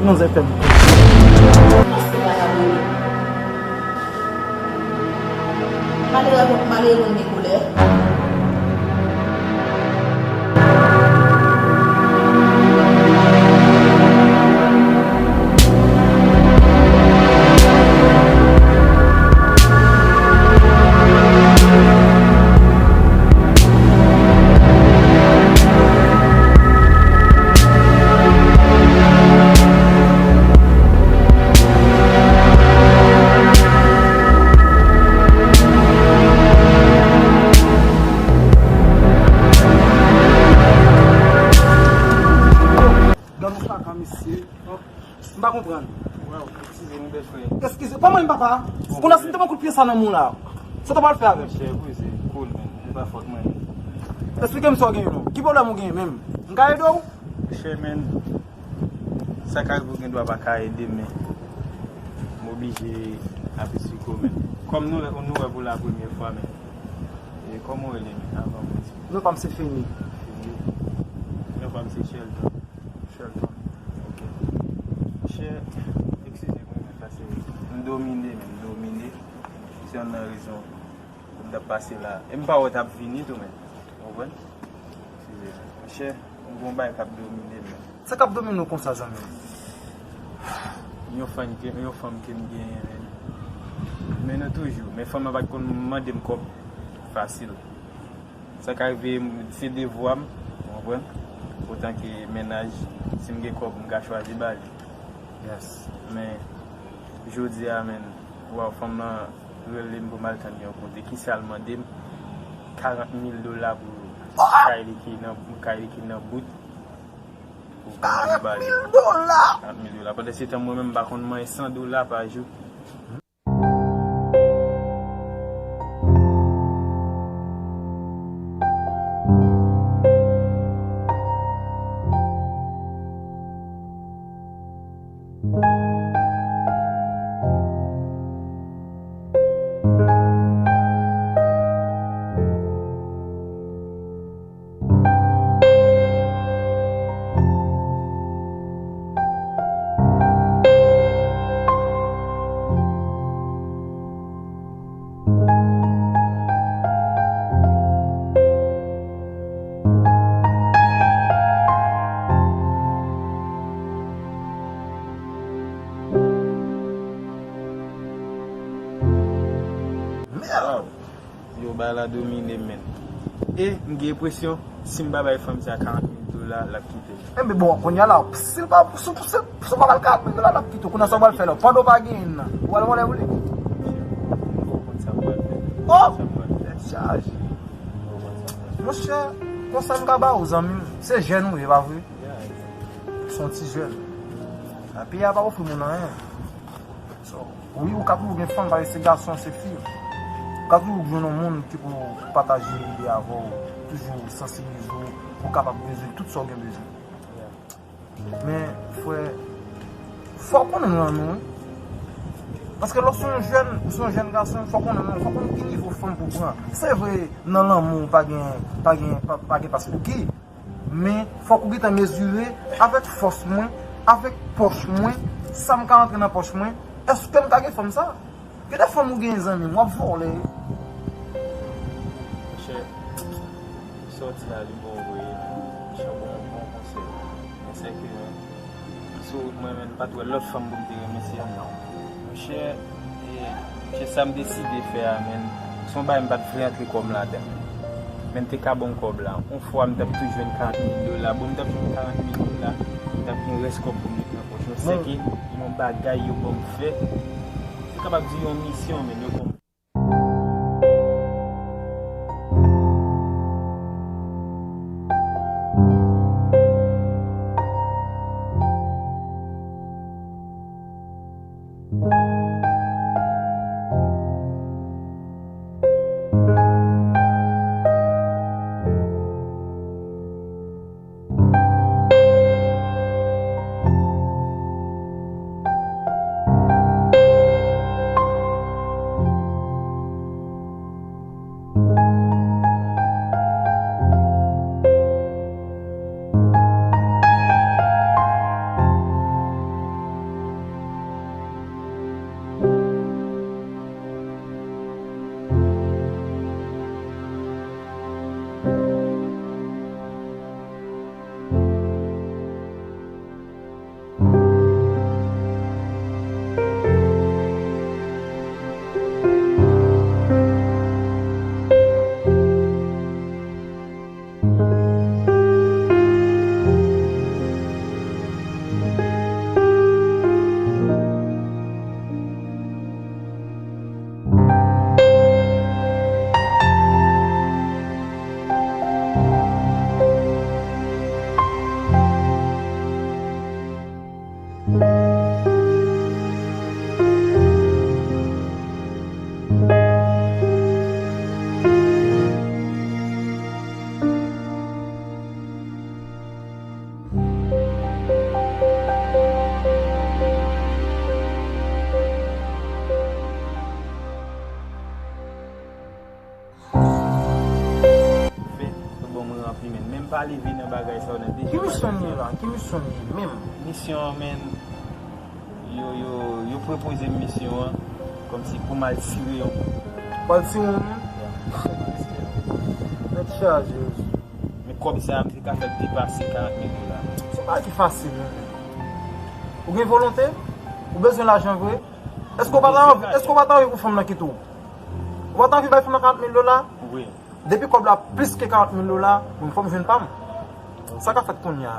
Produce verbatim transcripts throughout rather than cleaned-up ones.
Non, zè fè m. Malere, malere moun gen kolè. Gad yon kaka, mesye. M pa konprann. Waw, eskize m, bèl frè. Eskize, pa mwen, papa. Kounye a, si m te pran kout pye sa nan men w la, sa w ta pral fè avè m? Monchè, bwize, cool, man. E pa fòt mwen. Esplike m sa w genyen, non. Ki pwoblèm ou genyen menm? M ka ede w? Monchè, man, sa k rive w gen dwa pa ka ede m, men m oblije ap esplike w, man. Kòm nou, nou wè pou la premyè fwa, man. E kòman w rele, man, avan m di? Non pa m se Feni. Feni. Non pa m se Shelton. Shelton. Ok. Monchè, eskize m wi, men, paske m domine, men, m domine. Se youn nan rezon pou m t ap pase la. E m pa wè w t ap vini tou, men. Ou konprann? Eskize m. Monchè, m gon bagay k ap domine m, men. Sa k ap domine w konsa, zanmi m? Yon fanm ke, yon fanm ke m genyen, men. Men nou toujou. Men fanm nan pa t konn mande m kòb fasil. Sa ka rive m, se devwa m, ou konprann? Otan ke mennaj, si m gen kòb, m ka chwazi ba li. Yes. Men, jodi a, men, waw, fanm nan rele m pou m al tann li yon kote. Kisa l mande m? Karant mil dola pou kay li ki nan, kay li ki nan bout. Pou, pou m ba li. Karant mil dola! Karant mil dola. Pandan se tan, mwen menm, m pa konn manyen san dola pa jou. Mèd! Yo, bagay la domine m, men. E m gen enpresyon, si m pa bay fanm sa karant mil dola, l ap kite m. Enben bon, kounye a la, si l pa, si, si, si w pa ba l karant mil dola, l ap kite w. Kounye a sa w pral fè la? Pandan w pa genyen l nan, ou pral vòlè pou li? M poko konn sa m pral fè. Oh! Sa m pral fè. Tèt chaje. M poko konn sa m pral fè. Monchè, konsèy m ka ba w, zanmi m, se jèn ou ye, pa vre? Yeah, yeah. Se yon ti jèn. Peyi a pa ofri moun anyen. So, wi, ou ka toujou gen fanm, paske se gason, se fi. Ou ka toujou jwenn yon moun ki pou pataje ide avè w, toujou sansibilize w, pou w kapab bezwen tout sa w gen bezwen. Men, frè, fò w konnen nan lanmou, wi. Paske lè w se yon jèn, ou se yon jèn gason, fò w konnen nan, fò w konnen ki nivo fanm pou w pran. Se vre, nan lanmou, pa gen, pa gen, pa, pa gen pas pou ki. Men, fòk ou gentan mezire avèk fòs mwen, avèk pòch mwen, sa m ka rantre nan pòch mwen, èske m ka gen fanm sa? Gen de fanm ou gen zanmi m, w ap vòlè. Monchè, sa w di la, li bon vre, men monchè, bon, bon konsèy. Men sèke, si w mwen menm, m pa t wè lòt fanm pou m te renmen se a non. Monchè, e, monchè, sa m deside fè a, menn, se yon bagay m pa t vle antre kò m ladan. Men m te ka ba w kòb la. Yon fwa, m t ap tou jwenn karant mil dola. Bon, m t ap jwenn karant mil dola. M t ap gen rès kòb pou m met nan pòch mwen. Sèke yon bagay yo ban m fè. Se kapab di yon misyon, menn, yo ban m. Leve nan bagay sa yo nan de jan. Ki misyon m ye la? Ki misyon m ye menm? Misyon an, men, yo, yo, yo pwopoze m misyon an kòmsi pou m al tire yon moun. Pou al tire yon moun? Tèt chaje, Jezi. Men kòb sa a, m te ka fè l depase karant mil dola. Se pa ki fasil, non. Ou gen volonte? Ou bezwen lajan vre? Èske w pa ta anvi, èske w pa ta anvi pou fanm nan kite w? Ou pa ta anvi bay fanm nan karant mil dola? Wi. Depi kòb la plis ke karant mil dola, bon, fò m jwenn pa m. Sa ka fèt kounye a,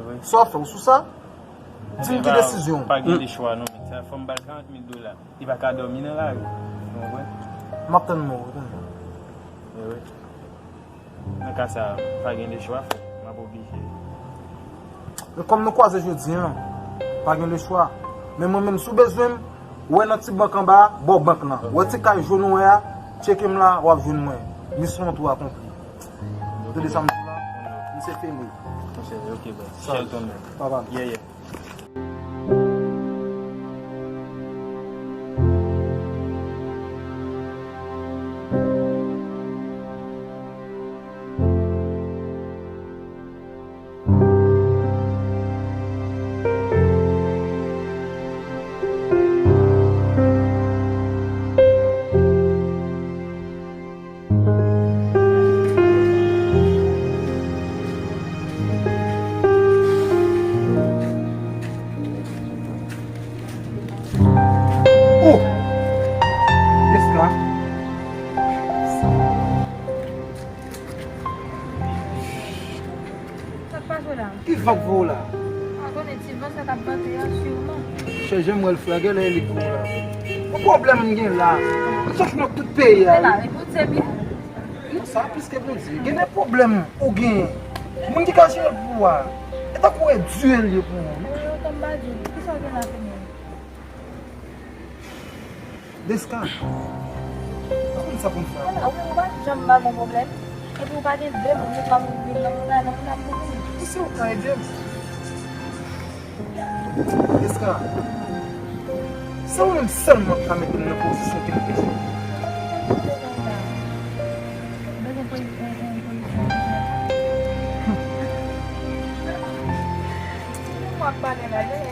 wi. Sa w ap fè, ou sou sa? Di m ki desizyon w. Pa gen de chwa, non, men sa, fò m ba l karant mil dola. Li pa ka dòmi nan lari. Ou konprann? M ap tann mò w, wi. Nan ka sa, pa gen de chwa, m ap oblije. Men kòm nou kwaze jodi a, pa gen de chwa. Men mwen menm, si w bezwen m, ou wè nan ti bank anba a, bò bank lan. Ou wè ti kay jòn ou wè a, tcheke m la, w ap jwenn mwen. Misyon an tou akonpli. Ou tande sa m di w la? Misye fini. Monchè, ok, bro. Shelton, man. Papa m. Yeah, yeah. Oh! Deska. Sa k pase w la? Ki van k voye w la? A konnen ti van sa k ap vante an, siman. Chè, jan m wè l frè, genlè e li k voye w la. Yon pwoblèm m gen la. M sot nan tout peyi a. Se la, men Bondye byen. Non, sa plis ke Bondye. Gen de pwoblèm ou genyen. Moun ki ka jere l pou ou a, e tankou e dye l ye pou ou. Mwen, otan m pa di w, kisa w gen la kounye a? Deska, pa konn sa pou m fè avè w. Ou, ou pa janm ba m yon pwoblèm. Epi ou pa gen de moun, ou pa moun vin nan moun la, nan moun la, moun la. Kisa w ka ede m? Deska, se ou menm sèlman ki ka mete m nan pozisyon ke m bezwen.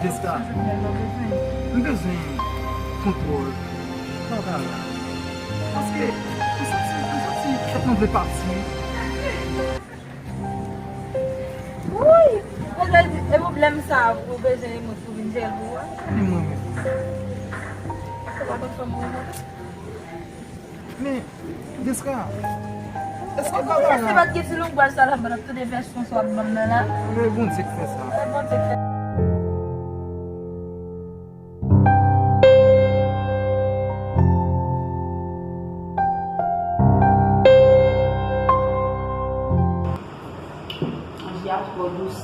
Deska, m bezwen kontwòl Barbara. Paske m santi, m santi tèt mwen vle pati. Woy! Mwen te di, e pwoblèm sa a, ou bezwen yon moun pou vin jere l pou ou a? Gade mwen menm. Ou pa konn fanm mwen non. Men, Deska, èske Barbara... Èske pa t gen ti lonbraj sa la pandan tout envèsyon sa w ap ban m nan la? Se Bondye k fè sa. Se Bondye k fè. Manje a twò dous.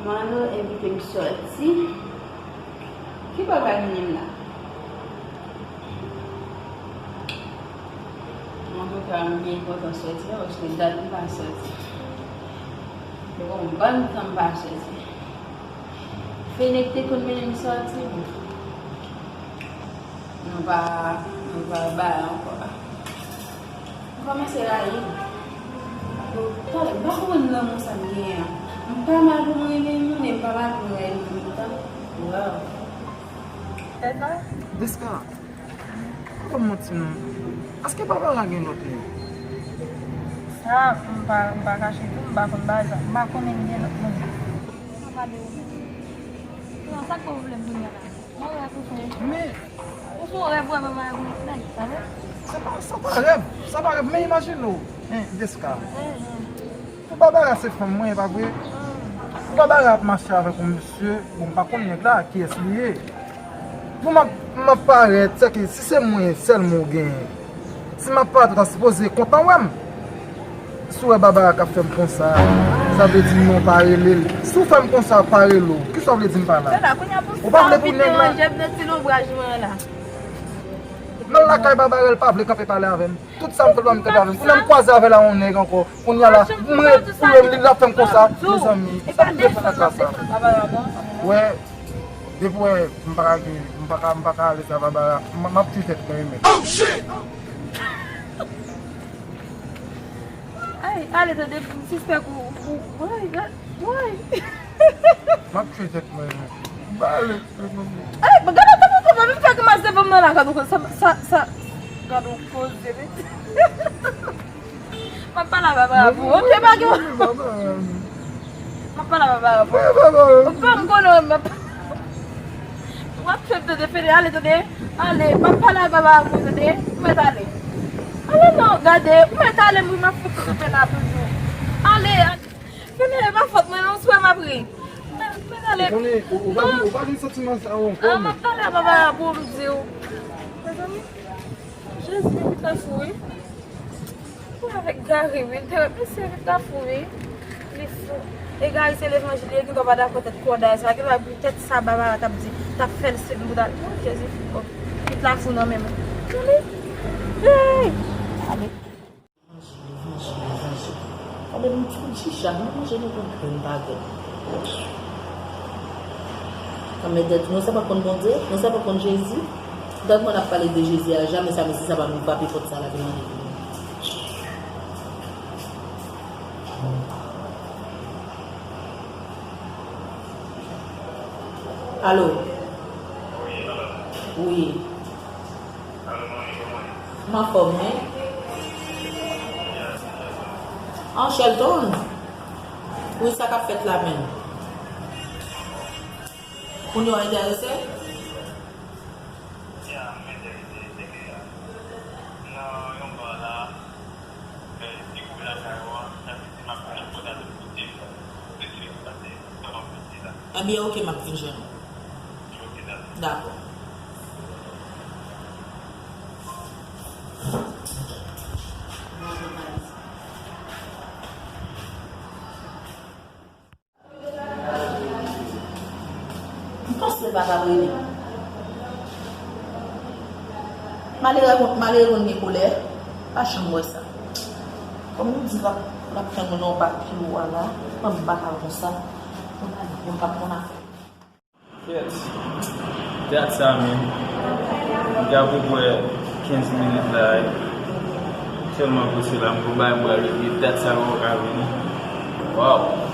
Malo envite m sòti. Ki bò l ka mennen m la? Antouka, m byen kontan sòti la, paske dat m pa sòti. Bon, bon tan m pa sòti. Fenèk te konn mennen m sòti, bon. Nou pa, nou pa bay ankò. M kòmanse rayi l. Talè, m pa konprann lanmou sa m genyen an. M pa mal pou m renmen moun, e m pa mal pou m rayi moun tou. Wow. Deska, pa ban m manti non. Èske Barbara gen lòt moun? Sa, m pa, m pa kache tou, m pa konn bagay sa. M pa konnen l gen lòt moun. Sa pa de ou menm. Non, sa k pwoblèm kounye a la? Yon rèv ou fè. Men, ou fè yon rèv vrèman, vrèman, nèg, sa vre? Se pa, sa pa rèv, sa pa rèv, men imajine w, en, Deska. Pou Barbara se fanm mwen, e pa vre? Pou Barbara ap mache avèk yon mesye, bon, m pa konn nèg la, kiyès li ye. Pou m ap, m ap parèt, sèke si se mwen sèlman ou genyen, si m ap parèt, ou ta sipoze kontan wè m. Si w wè Barbara k ap fè m konsa, sa vle di non, pa rele l. Si w fè m konsa, pa rele w, kisa w vle di m pa la? Ou pa vle pou nèg la? Manje m nan ti lonbraj mwen an la. M al lakay Babara, l pa vle kanpe pale avè m. Tout sa m fè l pa vle kanpe avè m. Kounye a m kwaze avè l a yon nèg ankò. Kounye a la, m ret pou l, li ap fè m konsa. Mezanmi, sa m te fè nan ka sa? Wè, depi wè, m pa ka gen, m pa ka, m pa ka alèz a Babara. M, m ap tchwe tèt mwen wi menm. Ay, ale tande, m sispèk ou, ou, woy, woy. M ap tchwe tèt mwen wi menm. Ba ale. Ay, gade, gade, gade, gade, fè grimas devan m nan la, gade, sa, sa, sa, gade, koze, wi. M ap pale a Babara pou ou, oke, pa gen. M ap pale a Babara pou ou. Oke, m konnen, m ap, w ap fè m tande, fede, ale, tande, ale, m ap pale a Babara pou ou, tande, ou mèt ale. Ale non, gade, ou mèt ale, m, m ap fout ou pena toujou. Ale, ale. Fede, e pa fòt mwen, non, m swè m ap ri. Ou konnen, ou, ou pa gen, ou pa gen santiman sa yo ankò, ah, m ap pale a Babara pou m di w. Mezanmi, Jezi, li ta fou, wi. Ou avèk Gary, wi, li te, mesye, li ta fou, wi. Li fou. E Gary, se levanjil, li gentan pa dakò tèt kòday sa, gentan pou tèt sa Babara t ap di, t ap fè l swiv m pou ta, oh, Jezi, oh, li ta fou nan men mwen. Tande? Hey! Ale. Levanjil, levanjil, levanjil. Gade m ti kout chicha, m manje nan yon grenn bagèt. Nan men tèt nou, sa pa konn Bondye, nou sa pa konn Jezi. Gad mwen ap pale de Jezi a, jamè sa, mesye sa pa menm frape pòt sa la, te mande pou nou. Alo? Wi. M anfòm, wi. An Shelton? Wi, sa k ap fèt la menm? Kounye a w enterese? Ebyen, oke, m ap vin jwenn ou. Dakò. M panse l pa t ap rele. Malere, malere konn gen kolè, pa janm wè sa. Kòm nou di l ap, l ap tann nou nan yon pa pi wo a la, mwen m pa ka konsa. Mwen pa, mwen pa konn afè. Kèt. Dat sa menm. M gen apeprè kenz minit la. Sèlman pouse la, m gon bagay m pral regle. Dat sa yo ka vini. Waw.